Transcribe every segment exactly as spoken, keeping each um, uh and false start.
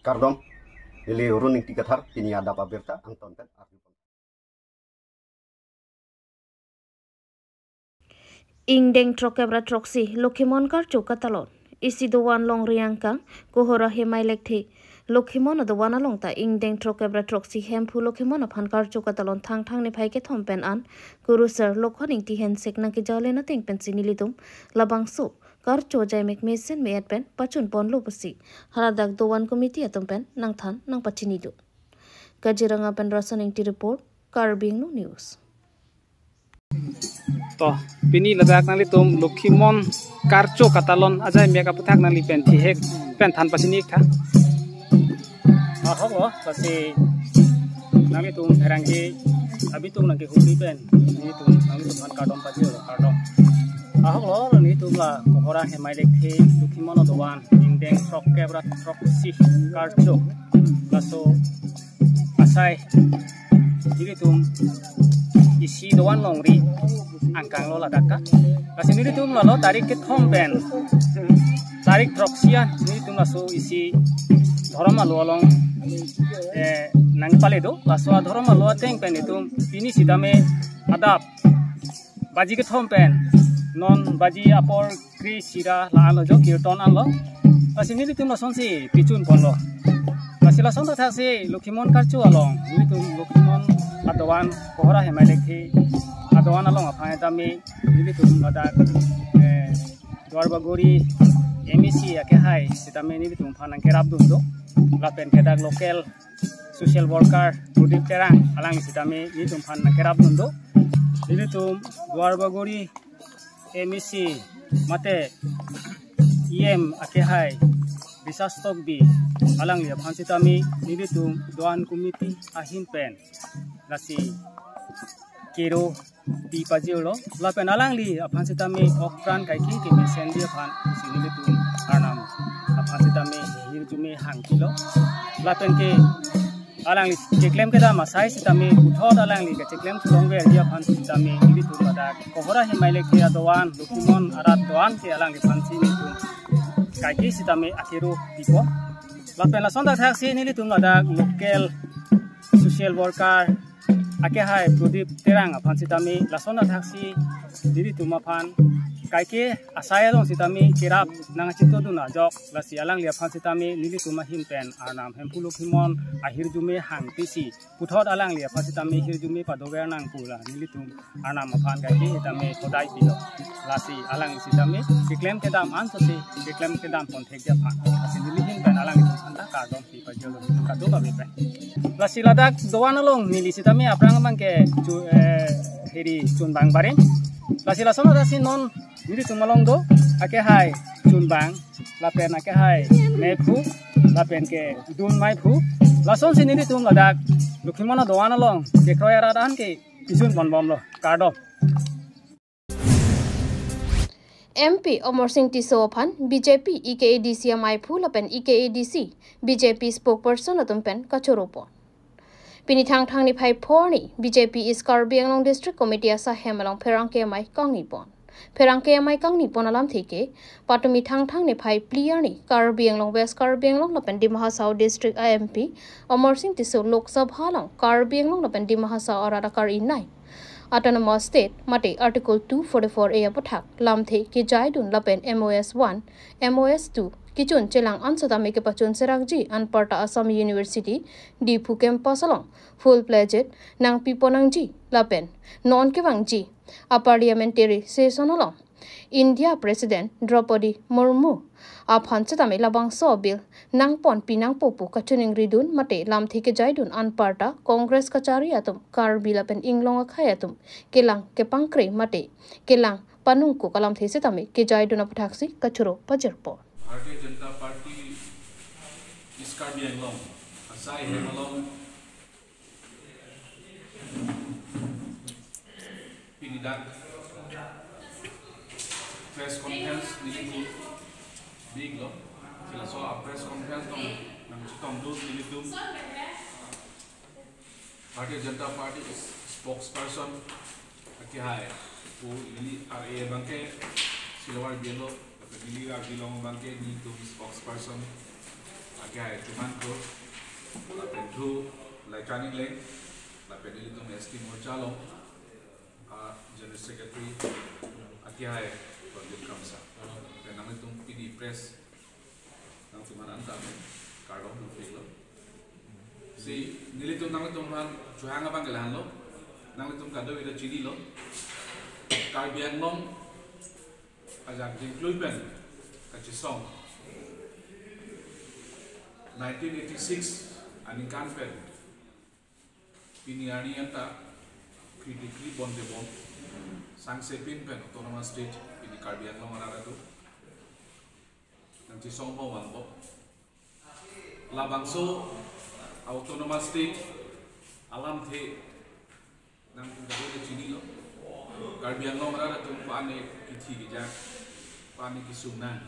Kardom, neli Run Ingti Kathar, pini adap abirta angton pen arju. Ingdeng throkkep ra throksi, Lokhimon karcho katalon. Isi dovan longri angkang, Kohora Hemai Lekthe. Lokhimon adovan along ta ingdeng throkkep ra throksi Hemphu Lokhimon aphan karcho katalon Thangthang niphai kethom pen an, Kurusar Lokhon Ingti Hensek nangkejalen ateng pensi nelitum labangso karcho ajaimek mesen me-et pen pachun ponlo pusi haladak dovan committee atum pen nangthan nangpachini do. Kaziranga pen Rason Ingti report, Karbi Anglong News. To, pini ladak nanglitum Lokhimon karcho katalon ajaimek aputhak nangli pen thihek pen than pachini tha. Ahok lo, lasi nanglitum pherangke abitung nangkehumri pen nelitum nanglitum aphan kardom pajirlo, kardom. Ahok lo, nelitum la Kohora Hemai Lekthe Lokhimon adovan ingdeng throkkep ra throksi karcho, laso asai nelitum isi dovan longri angkang lo ladak ka. Lasi nelitum lalo tarik kethom pen tarik throksi an nelitum laso isi dhorom alo along, eh, nangpale do. Laso adhorom alo ateng pen itum pini sitame adap baji kethom pen non baji apor kre sira la-an lo jo, kirton an lo. Lasi nelitum lasonsi pichun ponlo. Lasi lason ta thaksi Lokhimon karcho along nelitum Lokhimon adovan Kohora Hemai Lekthe adovan along aphan tame nelitum ladak, eh, Duarbagori M A C akehai sitame nelitum aphan nangkerap dun do. Lapen ke dak local social worker Prodip Terang alangli sitame nelitum aphan nangkerap dun do. Nelitum Duarbagori M A C mate E M akehai Biswas Tokbi alangli aphan sitame nelitum dovan committee ahin pen lasi kero pi pajirlo. Lapen alangli aphan sitame okpran kaike kemesenji aphan si nelitum Arnam aphan sitame hirjume hangpilo. Lapen ke alangli keklem kedam asai sitame puthot alangli kecheklem thulongverji aphan sitame nelitum ladak Kohora Hemai Lekthe adovan Lokhimon arat dovan ke alangli aphan si nelitum kaike sitame akero pipo. Lapen lason ta thaksi nelitum ladak local social worker akehai Prodip Terang aphan sitame lason ta thaksi nelitum aphan kaike asai along sitame kerap nangchito dun ajok, lasi alangli aphan sitame nelitum ahin pen Arnam Hemphu Lokhimon ahirjume hangpisi puthot alangli aphan sitame hirjume padover nang pu la nelitum Arnam aphan kaike sitame hodai pilo. Lasi alang sitame keklem kedam anso si keklem kedam ponthekji aphan, lasi neli ahin pen alangtum aphan ta kardom pi pajirlo, kadokave pen. Lasi ladak dovan along neli sitame aphrang abang ke chu, eh, heri chunbang barim. Lasi lason ta thaksi non nelitum along do akehai chunbang lapen akehai mephu lapen ke dun maiphu. Lasonsi nelitum ladak Lokhimon adovan along kekroi arat an ke pichun ponbomlo, kardom. M P Amarsing Tisso aphan B J P E K A D C amaiphu lapen E K A D C B J P spokesperson atum pen kachoro pon. Pini Thangthang niphai pho arni B J P East Karbi Anglong District Committee asahem along pherangke amei kangni pon. Pherangke amei kangni pon alamthe ke, patumi Thangthang niphai phli arni Karbi Anglong, West Karbi Anglong lapen Dima Hasao District a M P Amarsing Tisso Lok Sabha along Karbi Anglong lapen Dima Hasao arat akar-i nai Autonomous State mate Article two forty-four A aputhak lamthe kejaidun lapen M O S one, M O S two kechun chelang an sitame kepachun serakji anparta Assam University Diphu campus along full-fledged nangpi pon nangji lapen non kevangji a parliamentary session along India President Draupadi Murmu aphan sitame labangso bill nangponpi nangpo pu kachiningridun mate lamthe kejaidun anparta Congress kachari atum Karbi lapen inglong akhei atum kelang kepangkre mate kelang panungkuk alamthe sitame kejaidun aputhaksi kachoro pajirpo. Bharatiya Janata Party East Karbi Anglong asai hem along pini dak press conference nelitum biglo. Sila so a press conference tong nangchitom dun nelitum Bharatiya Janata Party spokesperson akehai pu neli R A abangke silawar bialo, neli R B along abangke nelitum spokesperson Akhai Chuman Kro, lapen thu Laichan Engleng, lapen ilitum S T Morcha along, ah, General Secretary, akhai Ranjit Kramsa. Lapen nanglitum pini press, nangtumphan anta kardom nangpilo. Si nelitum nangtumphan chohang abang ke lahenlo, nanglitum kadokave ta chinilo. Karbi Anglong ajak dingklui pen kachesong nineteen eighty-six aningkan pen pini arni anta kri dikri bonde bom, sangse pin pen Autonomous State pini Karbi Anglong arat atum nangchesong bom vangbom. Labangso Autonomous State alamthe nangtum kadokave ta chinilo. Karbi Anglong arat atum pani kithi kejak, pani kesung nang.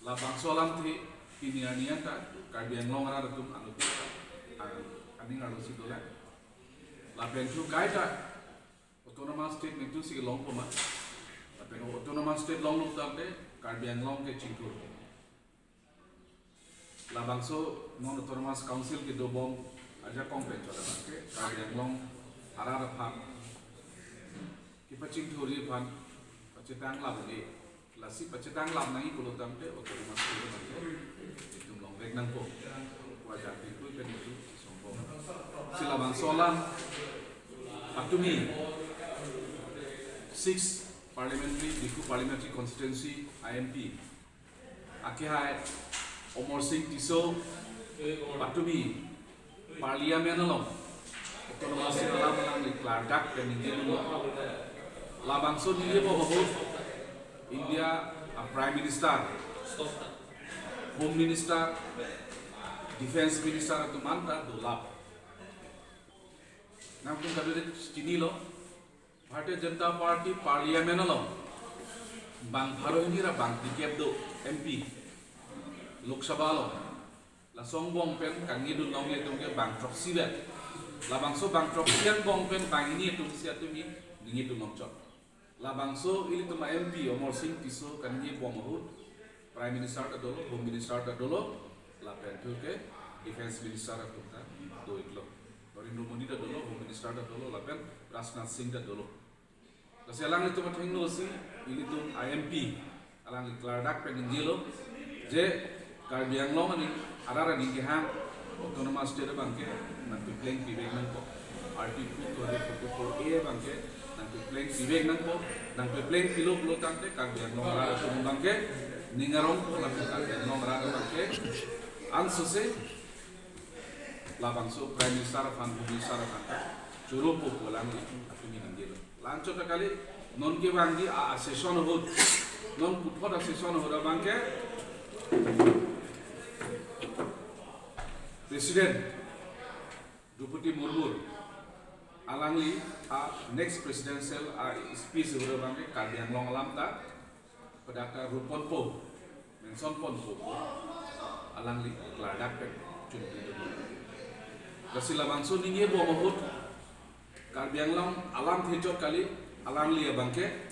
Labangso alamthe pini arni anta Karbi Anglong arat atum anut, ah, aning arlosi dolang. Lapen thu kaita Autonomous State nangtumphan si longpo ma, lapen Autonomous State longlo tangte Karbi Anglong ke chingthur. Labangso non Autonomous Council kedobom ajakong pen chot abang ke Karbi Anglong arat aphan kepachingthurji aphan pachetang lap un-e. Lasi pachetang lap nangji pulo tangte Autonomous State abang ke itum longvek nangpo. Wajah dingklui pen itum chesong bom. Si labangso alam patumi six Parliamentary, Diphu Parliamentary Constituency I M P akhai Amarsing Tisso patumi Parliament along Autonomous State alam alangli klardak pen ningjelo. Labangso ningjebom ahut India a Prime Minister, Home Minister, Defence Minister atum anta dolap. Nangtum kadokave ta chinilo, Bharatiya Janata Party Parliament along bang pharo hini ra bang tikep do M P Lok Sabha along. Laso angbong pen kaningjedun longle atum ke bang throksi vet. Labangso bang throksi angbong pen bang hini atum isi atum ningjedun longchot. Labangso ilitum a M P Amarsing Tisso kaningjebom ahut Prime Minister ta dolo, Home Minister ta dolo, lapen thu ke Defence Minister atum ta do-iklo. Narendra Modi ta dolo, Home Minister ta dolo, lapen Rajnath Singh ta dolo. Lasi alanglitum athengno si ilitum I M P alangli klardak pen ningjelo je Karbi Anglong aning arat aning kehang Autonomous State abang ke nangpepleng pivek nangpo. Article two hundred forty-four A abang ke nangpepleng pivek nangpo. Nangpepleng pilo pulo tangte Karbi Anglong arat atum abang ke ning arongpo, lapen Karbi Anglong arat abang ke ansose labangso Prime Minister aphan, Home Minister aphan ta choropo pu alangli atum ningjelo. La-anchot ta kali, non kevangji a, a-session ahut, non puthot a-session ahut abang ke President Droupadi Murmu alangli a next presidential a speech ahut abang ke Karbi Anglong alam ta pada ta ruponpo, mention ponpo pu alangli klardak pen chunpi do. Lasi labangso ningjebom ahut Karbi Anglong alamthe chot kali, alangli abang ke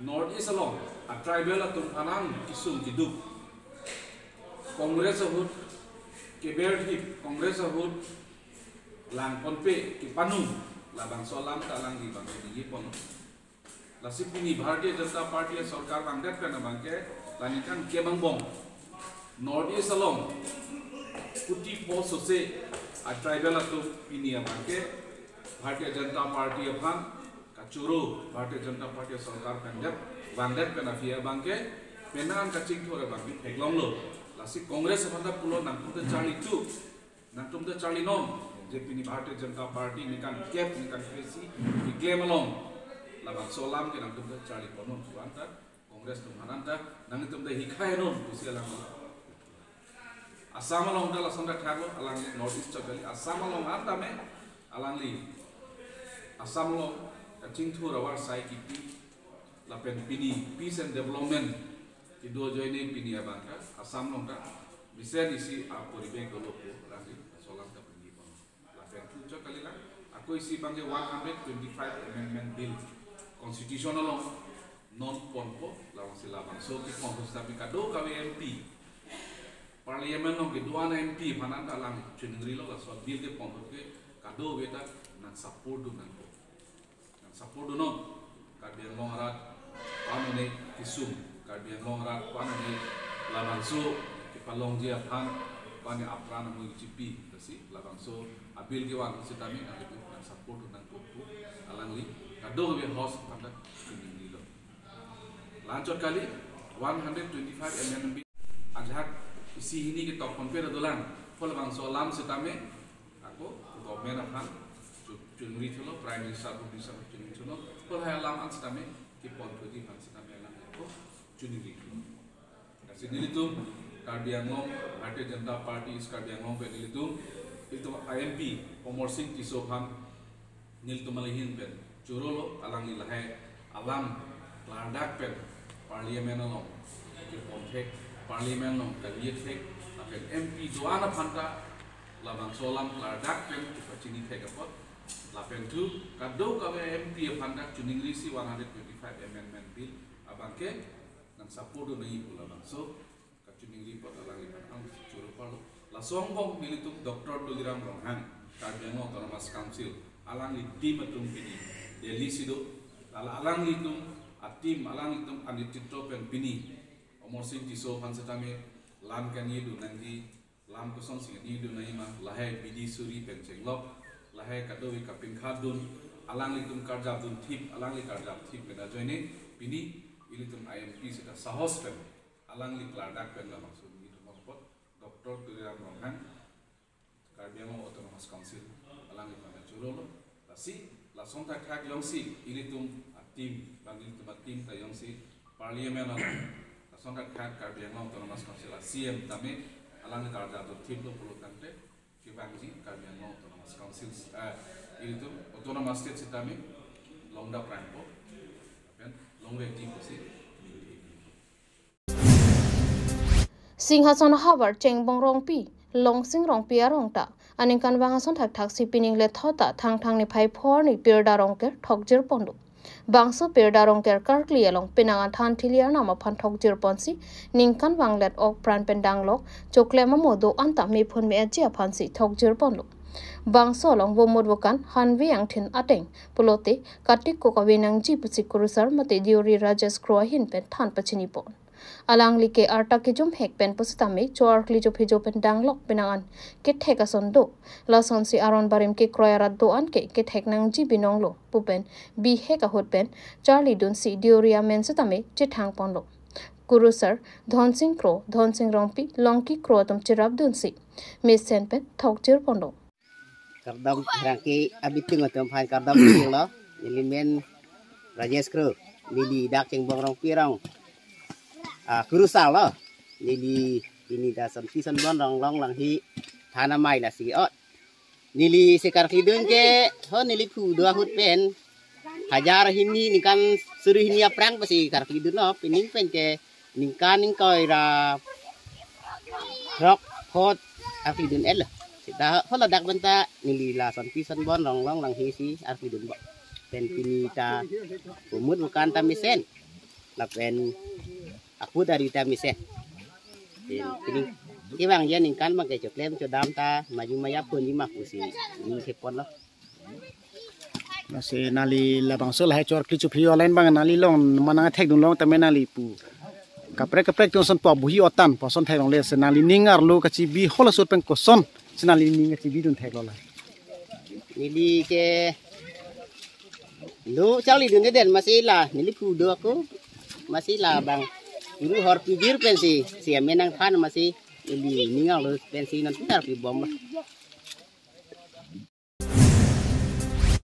North East along a tribal atum aphan kesung keduk, Congress ahut keber thip, Congress ahut langponpe, kepanung, labangso alam ta alangli abang ke ningjeponlo. Lasi pini Bharatiya Janata Party asorkar vangdet pen abang ke la ningkan kep angbong North East along kuti pho sose a tribal atum pini abang ke Bharatiya Janata Party aphan kachoro, Bharatiya Janata Party asorkar vangdet, vangdet pen aphi abang ke penang kachingthur abang ke theklonglo. Lasi Congress aphan ta pulo, nangtum ta charli thu, nangtum ta charli non, je pini Bharatiya Janata Party ningkan kep, ningkan kre-isi keklem along labangso alam ke nangtum ta charlipon non pu anta Congress atum aphan anta nangtum ta hikhai non pusi alam. Assam along ta lason ta thaklo, alangli North East chot kali, Assam along anta me alangli Assam along kachingthur avarsai kipi lapen pini peace and development kedo ajoine pini abang ke Assam along ta mesen isi a poribek dolo pu alangli laso alam ta pini pon. Lapen thu chot kalilang, ako isi abang ke one hundred twenty-five Amendment Bill Constitution along non ponpo, labangsi labangso kepon hu sitame kadokave M P Parliament along kedo-an M P aphan an alang chiningrilo, laso bill kepon ahut ke kadokave ta nang support dun nangkok. Nang support dunnon. Karbi Anglong arat ko-an one kesung, Karbi Anglong arat ko-an one labangso kepalongji aphan ko-an apran amui chipi, lasi labangso abill kevan sitame nang itu nang support dun nangkok pu alangli kadokave house aphan ta chiningrilo. La-anchot kali, one hundred twenty-five amendment bill ajahak isi hini ketok ponpe dolang. Ko labangso alam sitame ako government aphan chu-, chunri thulo, Prime Minister, Prime Minister chunri thulo. Ko lahai alam an sitame kepon thuji aphan sitame alang ako chunri thulo. Lasi nelitum Karbi Anglong, Bharatiya Janata Party East Karbi Anglong pen nelitum, ilitum I M P Amarsing Tisso aphan nelitum ahin pen chorolo, alangli lahai alam klardak pen Parliament along kepon thek, Parliament along kali thek, lapen M P do-an aphan ta labangso alam klardak pen kepachini thek apot, lapen thu kadokave M P aphan ta chiningrisi one hundred twenty-five amendment bill abangke nang support do nangji pu labangso kachiningri apot alangliphan ang choro parlo. Laso angbong nelitum Doctor Tuliram Ronghang, Karbi Anglong Autonomous Council, alangli team atum pini Delhi si do. Lala alanglitum a-team, alanglitum anititro pen pini Amarsing Tisso aphan sitame lam kangni dun nangji, lam kosonsi kangni dun nangji ma, lahai bidi suri pen chenglok, lahai kadokave kapinkha dun, alanglitum karjap dunthip, alangli karjapthip pen ajoine pini ilitum I M P sita sahos pen alangli klardak pen labangso nelitum apot Doctor Tuliram Ronghang, Karbi Anglong Autonomous Council, alangliphan chorolo. Lasi lason thakthak jongsi ilitum a-team, bang ilitum a-team ta jongsi Parliament along, lason thakthak Karbi Anglong Autonomous Council a-C M tame alangli karjap dunthiplo pulo tangte, kevangji Karbi Anglong Autonomous Council, eh, ilitum Autonomous State sitame longdap rangpo, pen longvekji pusi. Singhason havar Chengbong Rongpi, Longsing Rongpi arong ta aningkanvang ason thakthaksi pining lethot ta Thangthang niphai pho arni pirda rongker thokjir ponlo. Bangso pirda rongker karkli along penang an than thili arnam aphan thokjir ponsi ningkanvang let-ok pran pen danglok choklem amo do-an ta mephun me-etji aphansi thokjir ponlo. Bangso along vomut vokan hanve angthin ateng pulote katik kok ave nangji pusi kurusar mate Deuri Rajesh Kro ahin pen than pachini pon. Alangli ke arta kejum hek pen pusitame cho-arkli chophijo pen danglok penang an kethek ason do. Lasonsi aron barim kekroi arat do-an ke kethek nangji binonglo pu pen bihek ahut pen charli dunsi Deuri amen sitame chethang ponlo. Kurusar Dhonsing Kro, Dhonsing Rongpi, Longki Kro atum cherap dunsi mesen pen thokjir ponlo. Kardom pherangke abitung atum aphan kardom pherangke lo. Neli men Rajesh Kro, neli dak Chengbong Rongpi arong, ah, kurusar lo. Neli pini ta sonpi sonbon rong long langhi thana mai lasi ot. Neli se karkli dun ke, ho neli phu do ahut pen hajar hini ningkan suri hini aphrang pusi karkli dunlo, pining pen ke ningkan ingkoi ra throk phot arkli dun-etlo. Seta ho ladak pen ta neli la sonpi sonbon rong long langhi si arkli dunbom. Pen pini ta vomut vokan ta mesen, lapen akut ari ta mesen. Pen pini kevangji aningkan abangke choklem chodam ta maju maya ponji ma pusi ning theponlo. Lasi nangli labangso lahai cho-arkli chophi online abang nangli long manang thekdun long tame nangli pu kaprek kaprek atum ason pu abuhi otan pu ason theklongle, lasi nangli ning arlo kachibi hol asut pen kosonsi nangli ning kachibi dun theklo la? Neli ke lo charli dunde den, masi la neli phu do ako, masi labang uru hor pibir pensi si amenang than, masi neli ning arlo pensi non pitar pibomlo.